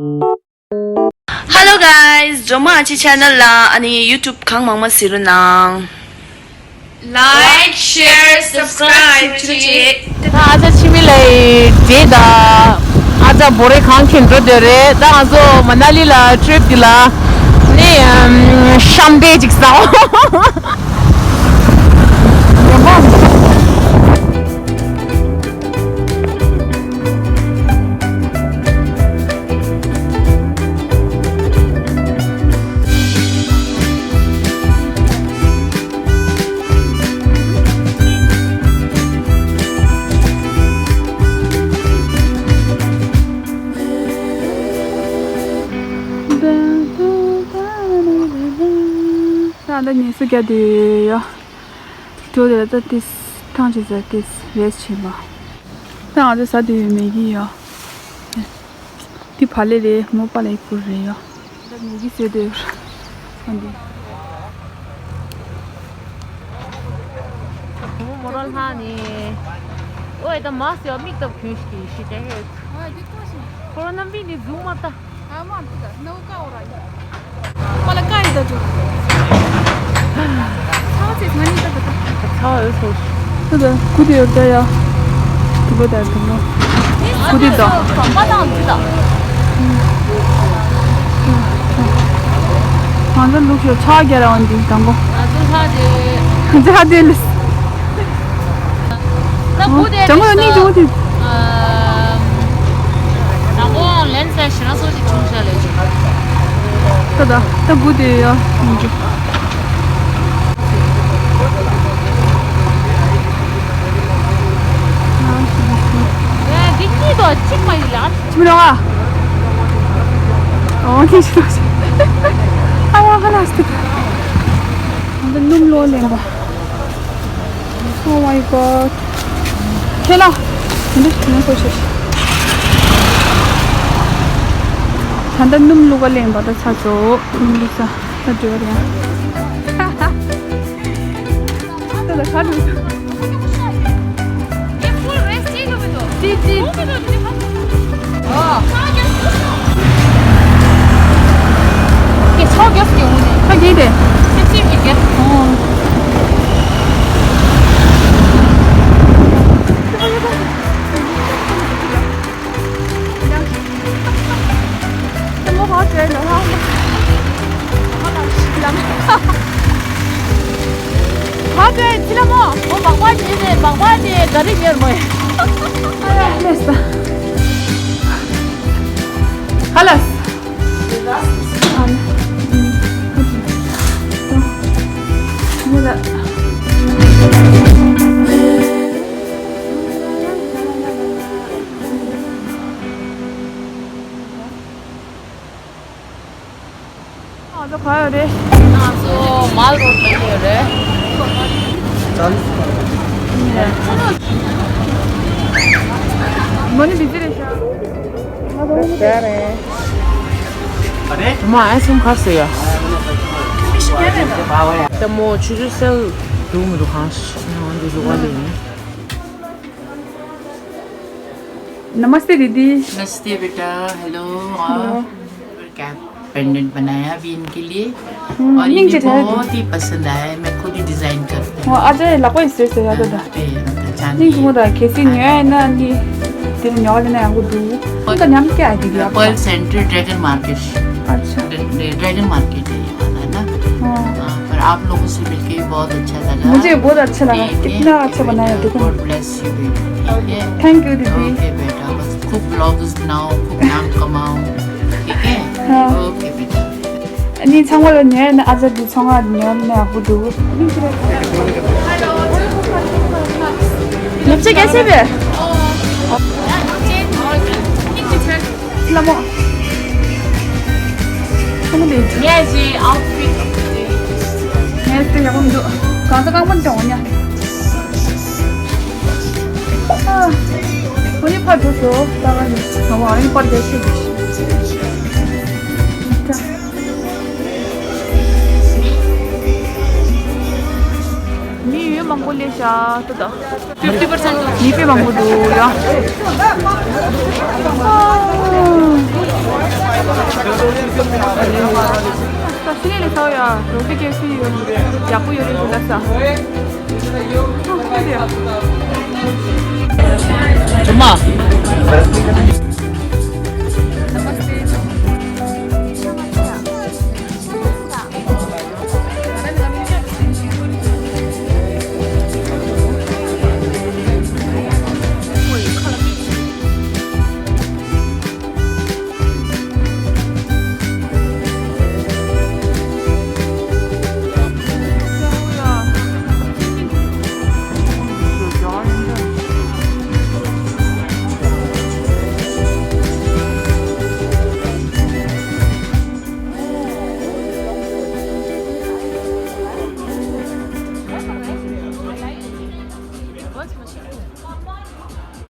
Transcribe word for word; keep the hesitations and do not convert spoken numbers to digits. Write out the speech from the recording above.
Hello guys, སྒྲོལ་མ་ཨ་ཅེ་channel ལ་ཨ་ནི་YouTube གང་མང་མང་གཟིགས་རོགས་གནང་། Like, share, subscribe བྱེད་རོགས་བྱེད། ད་ཨ་ཅག་འཆི་མེད་ལགས་ཀྱི་རྗེས་ད་ཨ་ཅག་བོ་རེ་གང་ཁྱེར་འགྲོ་འདོད་རེད། ད་ང་ཚོ་མ་ན་ལི་ལ་trip འདི་ལ་ནི་ཤམ་པའེ་ཅིག་ཟ། ད་ད་ངལ་གསོ་རྒྱག་དུས་ཡོད། འགྲོ་དེ་ལ་ད་ཏིས་ཐང་ཆད་ཟེར་ཏིས་རེས་བྱེད་པ། ད་ང་ཚོ་ཟ་དུས་མེད་ཀྱི་ཡོད། འདི་བག་ལེབ་རེད། མོ་པ་ལགས་ཀྱི་བུ་རེད་ཡོད། ད་མེད་ཀྱི་ཟེར་དུས་ཨ་འདི། བུ་མོ་མོ་རོ་ལྷག་ནི། ཨོའི་ད་མ་ཟེར་བ་མིག་ལྟ་བུ་གྱོན་ཞིག་གི་ཤི་ཏེ་ཡོད། ཨ་འདི་ཀོ་ཞིག་ཁོ་རང་རྣམ་པའི་ནི་རྫུན་མ་ལྟ། ཨ་མ་འདི་ད་ནོ་ཀ་འོ་ར་ཡ། མ་ལ་ཀ་རི་ད་ཅུ། ཚ་བ་ཚེ་ང་ནི་ད་ད་ད། ཚ་བ་ཡོད་སོ། ད་ད་གུ་དེ་ཡོད་ད་ཡ། དུ་བ་ད་དུ་བ། གུ་དེ་ད། གམ་པ་དང་འདི་ད། ང་ཚོ་ལུག་ཤོར་ཚ་རྒྱ་ར་འོན་ཏེ་དང་པོ། ང་ཚོ་ཚ་དེ། ང་ཚོ་ཚ་དེ་ལས། ད་གུ་དེ་དྲང་མོ་ནི་དྲང་མོ་དེ། དྲང་མོ་ལན་ས་ཞེ་ན་སོ་ཞིག་ཆུང་ཤ་ལས་ཆུང་། ད་ད་ད་གུ་དེ་ཡ་མི་འཇུ། ཡ་འདི་གཉིས་དོ་གཅིག་མ་ཡིན་ལ། ཅི་མི་རོ་ཨ། ཨོ་ཁེ་ཤི་རོ་ཤི། ཨ་ཝ་ཧ་ལ་སྟི། ད་སྣུམ་ལོ་ལེན་པ། Oh my god. ཁྱེད་ལ། འདི་ནང་ཁོ་ཆེ། ད་ལྟ་སྣུམ་བླུགས་པ་ལེན་པ་ད་ཚ་ཚོ། སྣུམ་བླུགས་ས་ད་འབྲེལ་བ་རེད། ད་ད་ག་འགྲོ། ཏི་ཏི། ཁྱེད་ཚོ་རྒྱབ་ཀྱི་འོང་ནས། ཁ་གིས་དེ། ཁྱེད་ཚིག་གི་རྒྱབ། ཨོ། ང་ཚོ་ག་ཡོད་རེད། ང་ཚོ་མལ་རོ་ཌི་ལ་ཡོད་རེད། མོ་ནི་བི་ཛི་རེད་ཤག་ད་མོ་ཆུ་ཆུ་སེལ་འདུག་མི་འདུག་གང་ཞིག་འདི་ལུག་པ་ལས་ཡིན། नमस्ते दीदी। नमस्ते बेटा, हेलो। हेलो। और कैप पेंडेंट बनाया अभी इनके लिए। हम्म, और ये भी बहुत ही पसंद आया है, मैं खुद ही डिजाइन करती हूँ। ཨ་ཅེ་ལག་པ་ཡི་སེ་སེ་ཡ་ད་ད། ནིང་ངོ་ད་ཁེ་སི་ཉོ་ཡ་ན་ནི་དེ་ཉོ་ལེ་ན་ཡང་གོ་འདུག་ད་ཉམས་ཀྱ་ཨ་དེ་ཡ། Pearl Center Dragon Market। अच्छा। ड्रैगन मार्केट है ये वाला ना। हाँ। हाँ, पर आप लोगों से मिलके भी बहुत अच्छा लगा। मुझे बहुत अच्छा लगा। कितना अच्छा बनाया, देखो। God bless you, baby। ठीक है? Thank you दीदी। ओके बेटा, बस खूब ब्लॉग्स बनाओ, खूब नाम कमाओ। ठीक है? हाँ। ओके बेटा। अनि छांगो न्याय न आजा दु छांगा न्याय न आबु दु। नक्शा कैसे बे? लमो। ཁོང་དེ། ངས་ཀྱི་ཨའུ་ཕིད། ངས་དེ་ཡག་པོ་མི་འདུག་གང་ཚ་གང་མ་འདྲ་འོ་ཉ། ཨ། ཁོ་ནི་ཕར་འགྲོ་སོ། ད་ག་ནི་ང་བ་རིང་པར་རྒྱག་ཤེས་གི། མི་ཡོད་མང་པོ་ལས། ཤ་ཏོ་ད། fifty percent མི་དཔེ་མང་པོ་འདུག་ཡ། ད་ཤི་ནས་ལས་ཚའོ་ཡ། རོ་ཏི་ཀེ་ཨེཕ་སི་ཡོད། ཡག་པོ་ཡོད་རེད་ཟེར་ལབ་ས། ཨ་ཁ་དེ་ཡ། ཇོ་མ།